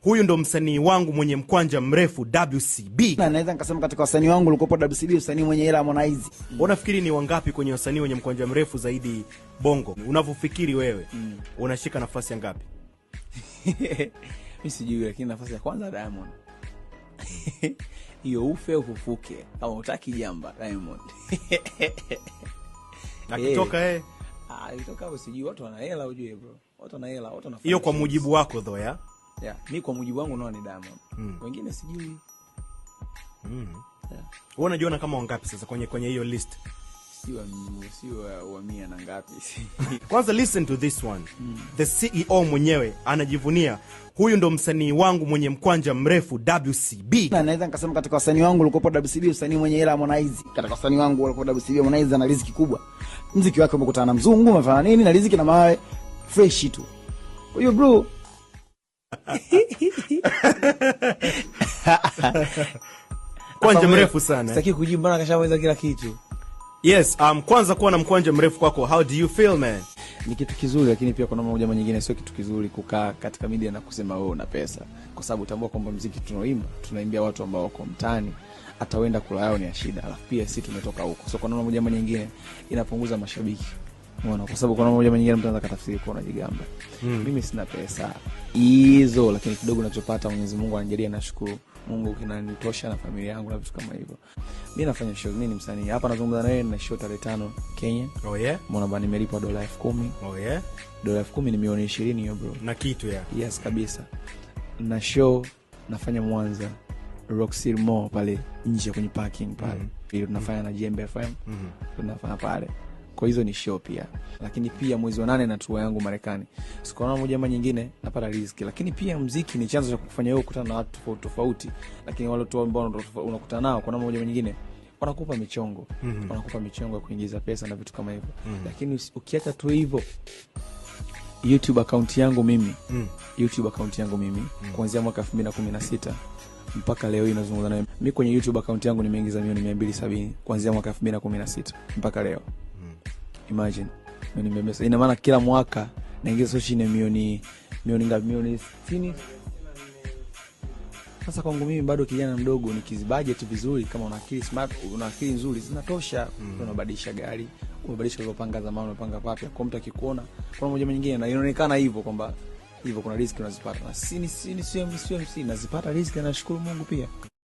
Huyu ndo msanii wangu mwenye mkwanja mrefu WCB. Na naweza nikasema katika wasanii wangu ulikopo WCB, msanii mwenye hela Harmonize. Unafikiri ni wangapi kwenye wasanii wenye mkwanja mrefu zaidi Bongo? Unavyofikiri wewe, unashika nafasi ya ngapi? Mi sijui, lakini nafasi ya kwanza Diamond. Hiyo ufe ufufuke, kama utaki jamba Diamond. Akitoka yeye? Ah, ikitoka hapo sijui, watu wana hela ujue bro. Watu wana hela, watu wanafanya Hiyo kwa shows. Mujibu wako though ya? Yeah, mi kwa mujibu wangu naona ni Diamond. Wengine sijui. Yeah. Wewe unajiona kama wangapi sasa kwenye hiyo list? Si wa 100 na ngapi. Kwanza listen to this one. The CEO mwenyewe anajivunia, huyu ndo msanii wangu mwenye mkwanja mrefu WCB. Na naweza nikasema katika wasanii wangu ulikopo WCB, msanii mwenye hela Harmonize. Katika wasanii wangu walikopo WCB, Harmonize ana riziki kubwa. Mziki wake umekutana na mzungu, umefanya nini na riziki na mawe fresh tu. Kwa hiyo bro, Mkwanja Sasa mrefu sana. Sitaki kujibu maana kashamaliza kila kitu. Yes, kwanza kuwa na mkwanja mrefu kwako, how do you feel, man? Ni kitu kizuri, lakini pia kwa namna moja ama nyingine sio kitu kizuri kukaa katika media na kusema wewe una pesa, kwa sababu tambua kwamba mziki tunaoimba tunaimbia watu ambao wako mtaani, hata wenda kula yao ni ya shida, alafu pia sisi tumetoka huko, so kwa namna moja ama nyingine inapunguza mashabiki. Umeona, kwa sababu kwa namna moja ama nyingine mtu anaweza katafsiri kuwa unajigamba. Mimi sina pesa hizo, lakini kidogo nachopata Mwenyezi Mungu anijalia, nashukuru Mungu kinanitosha na familia yangu na vitu kama hivyo. Mimi nafanya shows, mimi ni msanii. Hapa nazungumza na wewe na show tarehe 5 Kenya. Oh yeah? Mbona bana, nimelipwa dola 10,000. Oh yeah? Dola 10,000 ni milioni 20 hiyo bro. Na kitu ya. Yes kabisa. Na show nafanya Mwanza Rock City Mall pale nje kwenye parking pale. Ili tunafanya na Jembe FM. Tunafanya pale. Kwa hizo ni show pia. Lakini pia mwezi wa 8 na tour yangu Marekani. So kwa namna moja ama nyingine napata riziki. Lakini pia muziki ni chanzo cha kukufanya wewe kukutana na watu tofauti tofauti. Lakini wale watu ambao unakutana nao kwa namna moja ama nyingine wanakupa michongo. Wanakupa michongo ya kuingiza pesa na vitu kama hivyo. Lakini ukiacha tu hivyo, YouTube account yangu mimi, YouTube account yangu mimi kuanzia mwaka 2016 mpaka leo hii nazungumza nawe, mimi kwenye YouTube account yangu nimeingiza milioni 270 kuanzia mwaka 2016 mpaka leo. Imagine, milioni 270. Ina maana kila mwaka naingiza sio chini ya milioni ngapi? Milioni 60. Sasa kwangu mimi bado kijana mdogo, nikizibudget vizuri, kama una akili smart, una akili nzuri, zinatosha. Unabadilisha gari, umebadilisha ulivyopanga zamani, umepanga papya. Kwa mtu akikuona kwa moja nyingine, na inaonekana hivyo kwamba hivyo kuna riziki unazipata. Na si ni si ni sio si nazipata riziki, na nashukuru Mungu pia.